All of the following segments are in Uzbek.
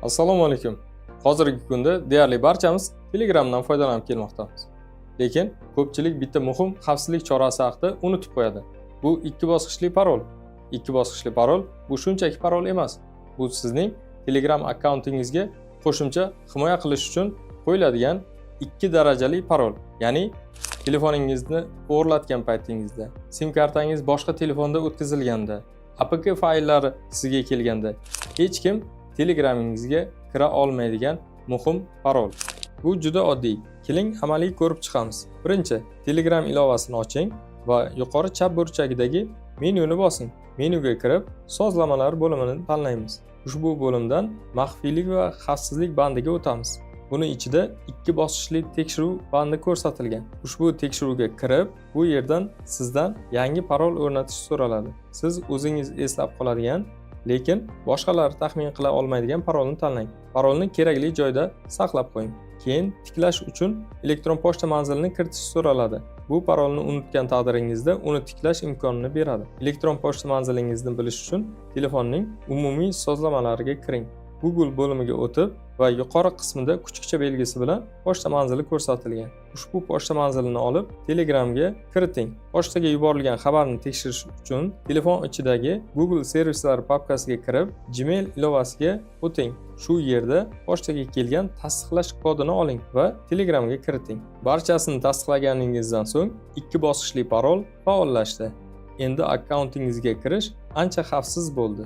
Assalomu alaykum. Hozirgi kunda deyarli barchamiz Telegramdan foydalanib kelmoqdamiz. Lekin ko'pchilik bitta muhim xavfsizlik chorasi haqida unutib qo'yadi. Bu ikki bosqichli parol. Ikki bosqichli parol bu shunchaki parol emas. Bu sizning Telegram akkauntingizga qo'shimcha himoya qilish uchun qo'yiladigan ikki darajali parol. Ya'ni telefoningizni o'g'irlatgan paytingizda, SIM kartangiz boshqa telefonda o'tkazilganda, APK fayllari sizga kelganda hech kim Telegramingizga kira olmaydigan muhim parol. Bu juda oddiy. Keling, amaliy ko'rib chiqamiz. Birinchi, Telegram ilovasini oching va yuqori chap burchagidagi menyuni bosing. Menyuga kirib, sozlamalar bo'limini tanlaymiz. Ushbu bo'limdan maxfiylik va xavfsizlik bandiga o'tamiz. Buni ichida ikki bosqichli tekshiruv bandi ko'rsatilgan. Ushbu tekshiruvga kirib, bu yerdan sizdan yangi parol o'rnatish so'raladi. Siz o'zingiz eslab qoladigan, lekin boshqalar taxmin qila olmaydigan parolni tanlang. Parolni kerakli joyda saqlab qo'ying. Keyin tiklash uchun elektron pochta manzilini kiritish so'raladi. Bu parolni unutgan taqdiringizda uni tiklash imkonini beradi. Elektron pochta manzilingizni bilish uchun telefonning umumiy sozlamalariga kiring. Google bo'limiga o'tib va yuqori qismida kuchukcha belgisi bilan pochta manzili ko'rsatilgan. Ushbu pochta manzilini olib, Telegramga kiriting. Pochtaga yuborilgan xabarni tekshirish uchun telefon ichidagi Google servislari papkasiga kirib, Gmail ilovasiga o'ting. Shu yerda pochtaga kelgan tasdiqlash kodini oling va Telegramga kiriting. Barchasini tasdiqlaganingizdan so'ng ikki bosqichli parol faollashdi. Endi akkauntingizga kirish ancha xavfsiz bo'ldi.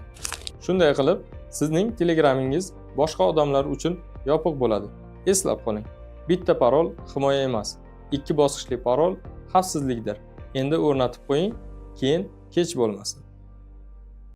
Shunday qilib, sizning Telegramingiz boshqa odamlar uchun yopiq bo'ladi. Eslab qoling: bitta parol himoya emas, ikki bosqichli parol xavfsizlikdir. Endi o'rnatib qo'ying, keyin kech bo'lmasin.